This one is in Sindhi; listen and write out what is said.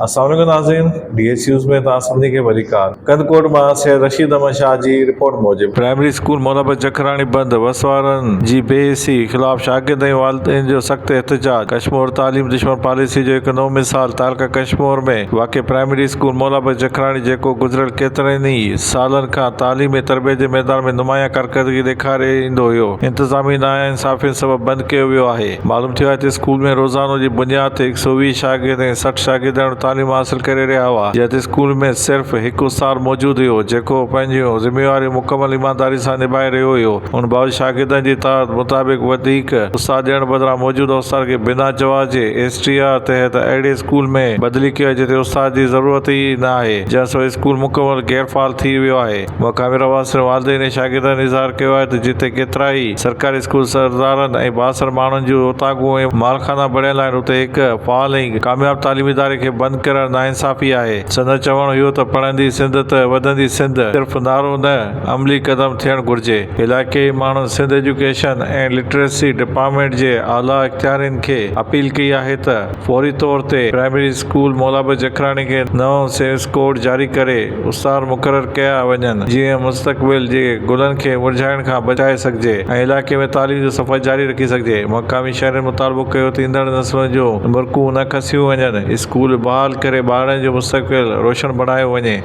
السلام عليڪم ناظرين ڊي ايڇ نيوز ۾ توهان سڀني کي ڀليڪار ڪنڌڪوٽ مان سيد رشيد احمد شاهه جي رپورٽ موجب پرائمري اسڪول مولابخش جکراڻي بند وسوارن جي بي حسي خلاف شاگرد ۽ والدين جو سخت احتجاج ڪشمور تعليم دشمن پاليسي جو هڪ نئون مثال تعلقه ڪشمور ۾ واقع پرائمري اسڪول مولابخش جکراڻي جيڪو گذريل ڪيترن ئي سالن کان تعليم ۽ تربيت جي ميدان ۾ نمايان ڪارڪردگي ڏيکاري ايندو هيو انتظامي ناانصافين سبب بند ڪيو ويو آهي. معلوم ٿيو آهي ته اسڪول ۾ روزانو جي بنياد تي هڪ سئو 20 شاگرد ۽ 60 شاگردياڻيون تعليم حاصل ڪري رهيا هئا جڏهن ته اسڪول ۾ صرف هڪ استاد موجود هيو جيڪو پنهنجون ذميواريون مڪمل ايمانداري سان نڀائي رهيو هيو ان باوجود شاگردن جي تعداد مطابق وڌيڪ استاد ڏيڻ بدران موجوده استاد کي بنا جواز جي ايس ٽي آر تحت اهڙي اسڪول ۾ بدلي ڪيو آهي جتي استاد جي ضرورت ئي نه آهي جنهن سبب اسڪول مڪمل غير فعال ٿي ويو آهي. مقامي رهواسين، والدين ۽ شاگردن اظهار ڪيو آهي ته جتي ڪيترائي سرڪاري اسڪول سردارن ۽ بااثر ماڻهن جون اوطاقون ۽ مال خانا بڻيل آهن اتي هڪ فعال ۽ ڪامياب تعليمي اداري کي بند ڪرڻ ناانصافي آهي. سندن چوڻ هيو ته پڙهندي سنڌ ته وڌندي سنڌ صرف نعرو نه عملي قدم ٿيڻ گهرجي. علائقي ماڻهن سنڌ ايجوڪيشن ۽ لٽريسي ڊپارٽمينٽ جي اعليٰ اختيارين کي اپيل ڪئي آهي ته فوري طور تي پرائمري اسڪول مولابخش جکراڻي کي نئون سينس ڪوڊ جاري ڪري استاد مقرر ڪيا وڃن جيئن مستقبل جي گلن کي مرجهائڻ کان بچائي سگهجي ۽ علائقي ۾ تعليم جو سفر جاري رکي سگهجي. مقامي شهرين مطالبو ڪيو ته ايندڙ نسلن جون مرڪون نه کسيون وڃن، اسڪول بحال ڪري ٻارڙن جو مستقبل روشن بڻايو وڃي.